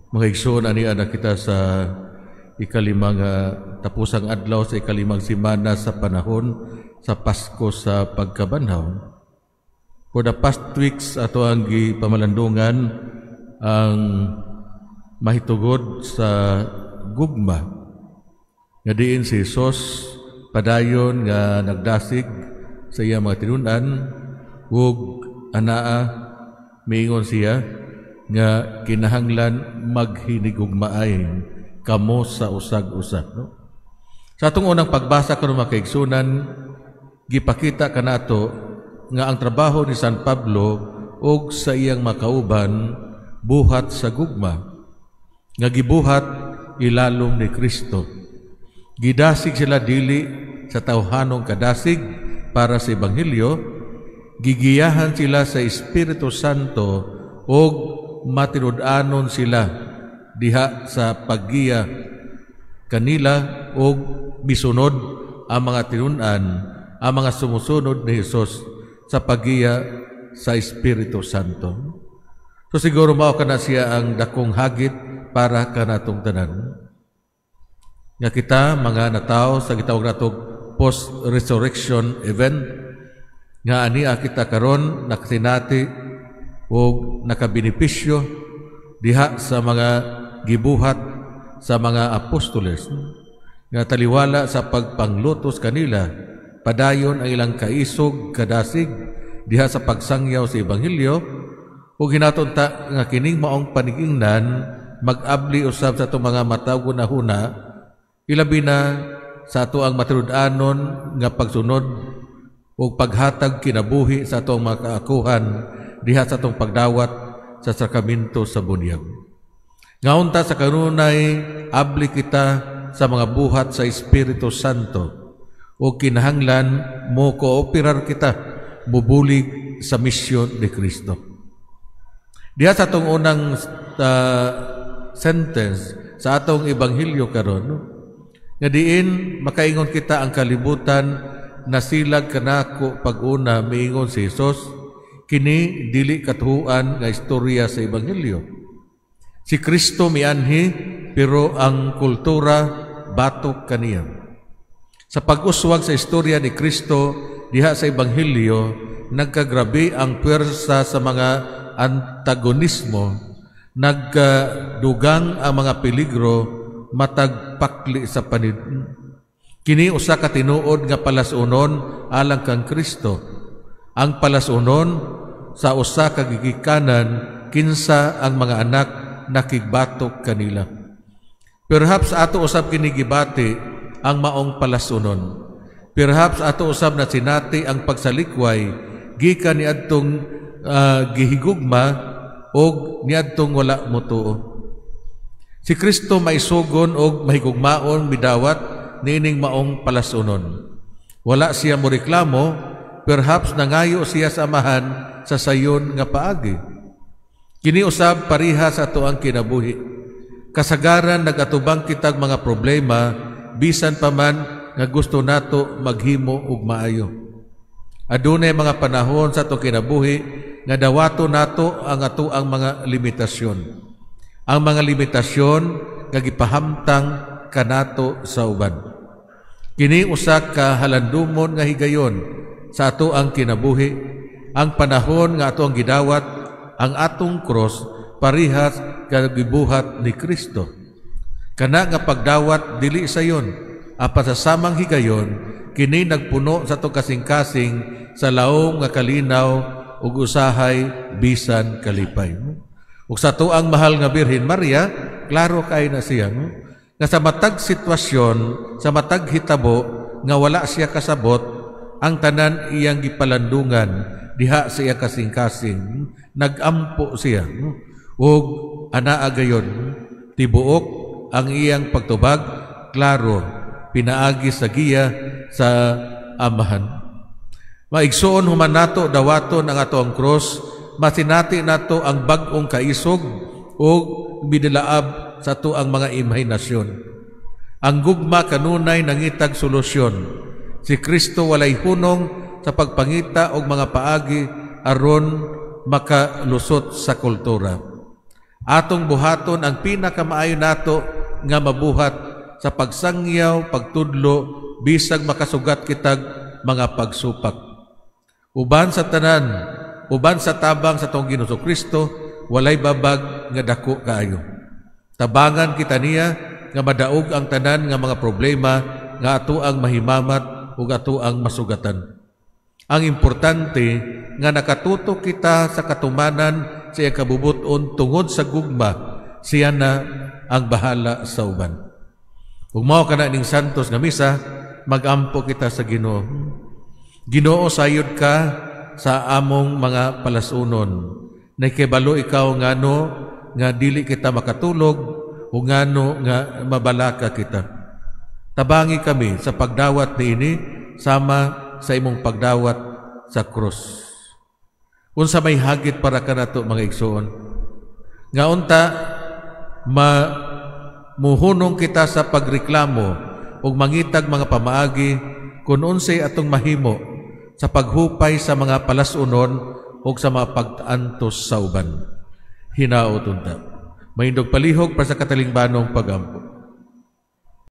Mga igsoon, ani na kita sa ikalimang tapusang adlaw sa ikalimang simana sa panahon sa Pasko sa Pagkabanhaw. For the past weeks, ato ang gipamalandungan ang mahitugod sa gugma nga diin si Jesus padayon nga nagdasig sa iyang mga tinun-an ug anaa miingon siya nga kinahanglan maghinigugmaay kamo sa usag-usa, no? Sa atong unang pagbasa karon, mga kaigsunan, gipakita kanato nga ang trabaho ni San Pablo ug sa iyang makauban buhat sa gugma nga gibuhat ilalom ni Kristo. Gidasig sila dili sa tawhanong kadasig para sa ebanghelyo, gigiyahan sila sa Espiritu Santo ug matinud-anon sila diha sa paggiya kanila og misunod ang mga tinun-an, ang mga sumusunod ni Hesus sa paggiya sa Espiritu Santo. So siguro mao kana siya ang dakong hagit para kanatong tanan. Nga kita mga natawo sa gitawag natog post-resurrection event nga ania kita karon nakasinati og nakabenepisyo diha sa mga gibuhat sa mga apostoles nga taliwala sa pagpanglutos kanila, padayon ang ilang kaisog kadasig diha sa pagsangyaw sa ebanghelyo. Ug hinaton ta nga kining maong panigingnan mag-abli usab sa atong mga matawg huna, ilabi na sa ato ang matinud-anon nga pagsunod ug paghatag kinabuhi sa atong mga kaakuhan diha sa atong pagdawat sa sakramento sa bunyag. Nga unta sa kanunay abli kita sa mga buhat sa Espiritu Santo o kinahanglan mo kooperar kita, mubulig sa misyon ni Kristo. Diha sa atong unang sentence sa atong ebanghelyo karon nga diin makaingon kita ang kalibutan nasilag kanako pag-una miingon si Jesus, kini dili katuhuan nga istorya sa ebanghelyo. Si Kristo mianhi, pero ang kultura batok kaniya. Sa pag-uswag sa istorya ni Kristo diha sa ebanghelyo, nagkagrabe ang puwersa sa mga antagonismo, nagkadugang ang mga peligro matag pakli sa panid. Kini usa ka tinuod nga palasunon alang kang Kristo. Ang palasunon sa usa ka gigikanan kinsa ang mga anak nakigbatok kanila. Perhaps ato usab kini gibati ang maong palasunon. Perhaps ato usab na sinati ang pagsalikway gikan niadtong gihigugma og niadtong wala motuo. Si Kristo maisugon og mahigugmaon midawat niining maong palasunon. Wala siya moreklamo, perhaps nangayo siya sa Amahan sa sayon nga paagi. Kini usab pariha sa ato ang kinabuhi. Kasagaran nagatubang kitag mga problema bisan pa man nga gusto nato maghimo og maayo. Adunay mga panahon sa atong kinabuhi nga dawato nato ang ato ang mga limitasyon. Ang mga limitasyon nga gipahamtang kanato sa uban. Kini usa ka halandumon nga higayon sa ato ang kinabuhi, ang panahon nga ato ang gidawat ang atong cross parihas kag gibuhat ni Kristo. Kana nga pagdawat dili sayon, apan sa samang higayon kini nagpuno sa atong kasing-kasing sa laom nga kalinaw ug usahay bisan kalipay. Ug sa ang mahal nga Birhen Maria, klaro kay na siya, no? Nga sa matag sitwasyon, sa matag hitabo nga wala siya kasabot, ang tanan iyang gipalandungan diha sa iya kasing-kasing, nagampo siya, no? Ug anaa gayon tibuok ang iyang pagtubag, klaro pinaagi sa giya sa Amahan. Maigsuon, human nato dawaton ang ato ang cross, masinati nato ang bag-ong kaisog ug midilaab sa ato ang mga imahinasyon. Ang gugma kanunay nangitag solusyon. Si Kristo walay hunong sa pagpangita og mga paagi aron makalusot sa kultura. Atong buhaton ang pinakamaayo nato nga mabuhat sa pagsangyaw, pagtudlo, bisag makasugat kitag mga pagsupak. Uban sa tanan, uban sa tabang sa atong Ginoo Kristo, walay babag nga dako kaayo. Tabangan kita niya nga madaog ang tanan nga mga problema nga ato ang mahimamat ug ato ang masugatan. Ang importante nga nakatutok kita sa katumanan sa iyang kabubuton tungod sa gugma, siya na ang bahala sa uban. Ug mao kana ning santos nga misa, magampo kita sa Ginoo. Ginoo, sayod ka sa among mga palasunon. Nakibalo ikaw ngano nga dili kita makatulog o ngano nga mabalaka kita. Tabangi kami sa pagdawat niini sama sa imong pagdawat sa krus. Unsa may hagit para kanato, mga igsoon? Nga unta ma muhunong kita sa pagreklamo ug mangitag mga pamaagi kung unsay atong mahimo sa paghupay sa mga palasunon ug sa mga pag-antos sa uban. Hinaot unta. Mahindog palihog para sa katalingbanong pagampo.